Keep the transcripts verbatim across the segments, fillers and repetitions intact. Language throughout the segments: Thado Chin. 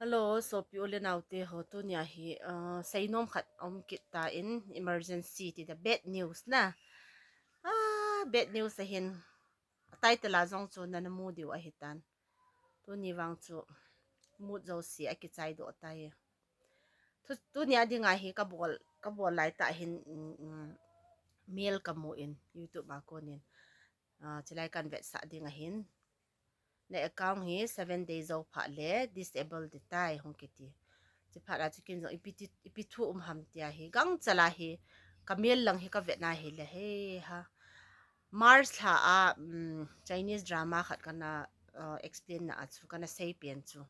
Hello, sopi u le nao te ho, tunia hi, uh, seinom khat aum kit tan, emergency ti ta, bad news na. Ah, bad news ahin. Title a jong chu nana mu diu ahitan. Tuni vang chu mood jouse akichai doh tai. Tu, tunia dinga hi kabol, kabol lai tah hin, um, um, mail kamu in, YouTube a konin. Ah, chulai kan vetsah ding ahin. Na account hi seven days jou phat le disable ding tai hung kiti. Chuphat a chu ken jong ipi ti, ipi thu um ham tia hi. Gangchal a hi, ka mail lang hi kavet na hile he ha. March lha a, um, Chinese drama khat kana, uh, explain na a chu, kana seipen chu.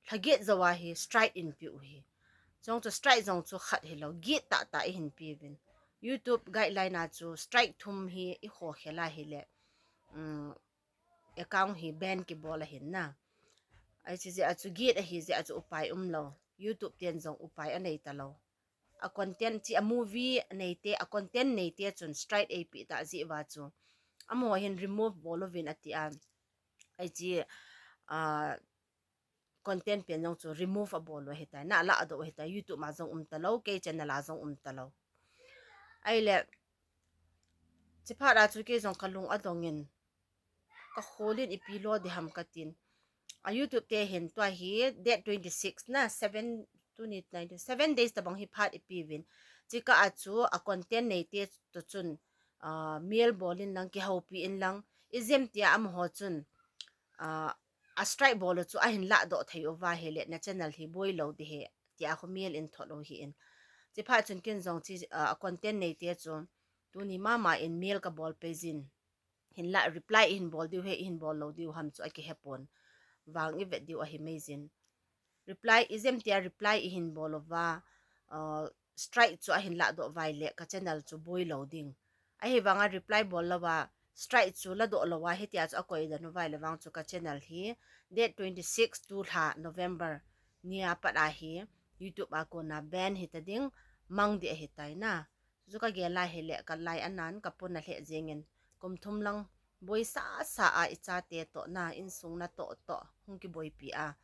Lha get jou a hi strike in piu hi. Jong chu strike jong chu khat hilou, get tah tah ihin piuvin. YouTube guideline a chu strike thum hi ikho khel a hile, um, account hi ban kibol ahin na. Ahi chu jeh a chu get ahi jeh a chu upai umlou. YouTube ten jong upai anei talou. A content chi a movie neite, a content neite chun strike eipe ta jeh uva chu. Amaho hin remove bol uvin ati a. Ahi chu, ah, content pen jong chu remove abol u ahitai. Na ladoh u ahitai. YouTube a jong um talou, kei channel a jong um talou. Ahile, chuphat a chu kei jong kalung adong in, kakhol in ipi lo ding ham katin. A YouTube te hin tua hi date twenty six na, seven, tuni nineteen, seven days tabang hi phat ipiuvin. Chukah a chu a content neite toh chun, ah, mail bol in lang, kihoupi in lang. Ijeh ham tia amaho chun, ah, a strike bol u chu ahin ladoh thei uva hile na channel hi boi lou ding ahi, tia khu mail in thot u ahin. Chuphat chun ken jong chu, ah, a content neite chu tuni mama in mail kabol peh jin. Hinlah reply ihin bol diu ahi, ihin bol lou diu ham chu akihepon. Vang ivet diu ahi maijin. Reply, ijeh ham tia reply ihin bol uva, uh, strike chu ahin ladoh uva ahile ka channel chu boi lou ding. Ahivanga reply bol louva, strike chu ladoh louva hitia chu akoi den uva ahile vang chu ka channel hi date twenty six, tulha November nia pat a hi YouTube a kona ban hita ding, mang ding ahitai na. Chu kagel a hile kalai anan kapona lheh jengin, kum thum lang boi sasa a ichate toh na, insung natoh toh hung kiboipi a.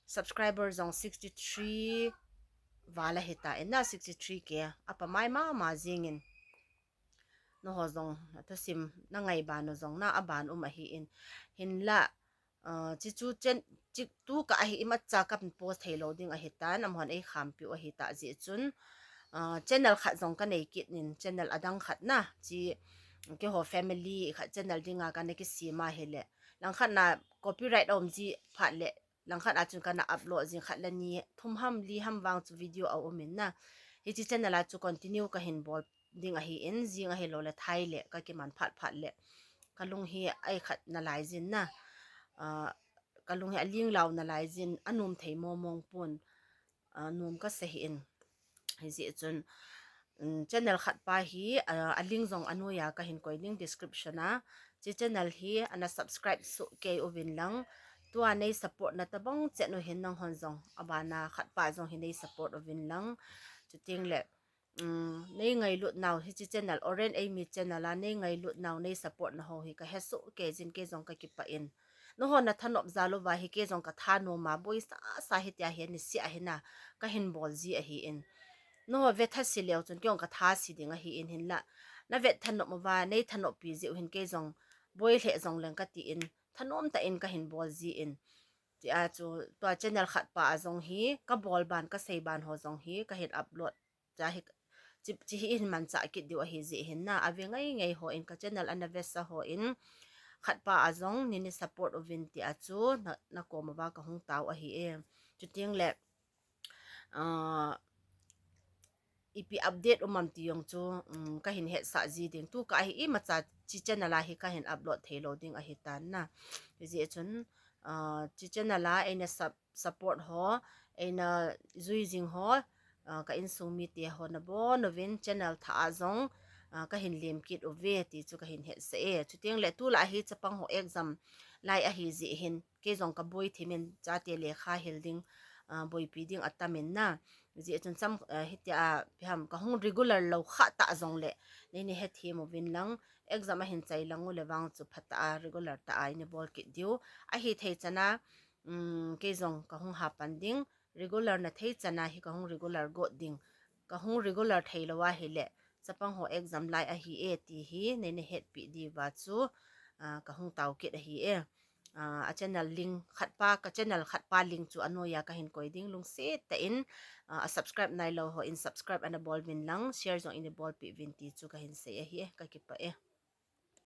Subscriber jong sixty three val ahitan na, sixty three K apa mai mama jengin. Nangho jong thusim nangai ban u jong na aban um ahin. Hinlah, ah, chuchu chen, chu tukah a hi imacha kahin post thei lou ding ahitan, amahon eikhampiu ahitah jeh chun, ah, channel khat jong kanei kit in, channel adang khat na, chu keiho family khat channel dinga kana kisem ahile, langkhat na copyright aum ji phat le, langkhat a chun kana upload jing, khat le ni, thum ham, li ham vang chu video aum in na. Hiche channel a chu continue kahin bol ding ahin, jing ahilou le thai le kakiman phat phat le kalung hi ai khat nalai jin na. Ah, kalung hi aling lau nalai jin, anom thei mong mong pon, ah, nom kasa ahin. Hijeh chun, um, channel khat pa hi, ah, a link jong anoiya kahin koi ding description a. Chu channel hi ana subscribe soh kei uvin lang. Tua nei support na tabang chet u hin nanghon jong, abana khat pa jong hi nei support uvin lang. Chuteng le, um, nei ngailut nau hiche channel, Oren Eimi channel a nei ngailut nau, nei support na ho hi kahesoh kei jin, kei jong kakipah in. Nangho nathanop jal uva hi kei jong kathanom a, boi sasa hitia hi niseh ahi na, kahin bol ji ahin. Nangho vetha se leu chun kei jong katha se ding ahin, hinlah navet thanop uva, nei thanoppi jeh u hin kei jong boi lheh jong leng katin, thanom tah in kahin bol jin. Tia chu tua channel khat pa a jong hi, kabol ban, kasei ban ho jong hi kahin upload. Chu hi, chu, chu hi ihin manchah kit diu ahi jeh hin na, ave ngai ngai hon ka channel ana vesa hon, khat pa a jong neina support uvin tia chu na, nakom uva kahung tao ahi e. Chuteng le, ah, ipi update um am ti jong chu, um, kahin hetsah ji ding. Tukah a hi imacha chu channel a hi kahin upload thei lou ding ahitan na. Hijeh chun, ah, chu channel a eina sub-, support ho, eina jui jing ho, ah, ka insung mite ho nabon uvin channel thah a jong, ah, kahin lem kit uve ti chu kahin hetsah e. Chuteng le tulai hi chapang ho exam lai ahi jeh hin, kei jong kaboi thim in, chate lekha hil ding, ah, boipi ding atam in na. Hijeh chun cham, ah, hitia, ah, ipi ham, kahung regular lou kha tah jong le, neina hethem uvin lang, exam ahin chai lang u le vang chu phatah a regular tah a eina bol kit diu ahi thei chan a, um, kei jong kahung hapan ding, regular na thei chana hi kahung regular got ding, kahung regular thei lou ahile, chapang ho exam lai ahi e ti hi nei na hetpi diuva chu, uh, kahung tao kit ahi e. Uh, a channel link khat pa, ka channel khat pa link chu anoiya kahin koi ding, lungset tah in, uh, a subscribe nailou hon subscribe ana bol uvin lang, share jong in bolpeh uvin ti chu kahin sei ahi e, kakipah e.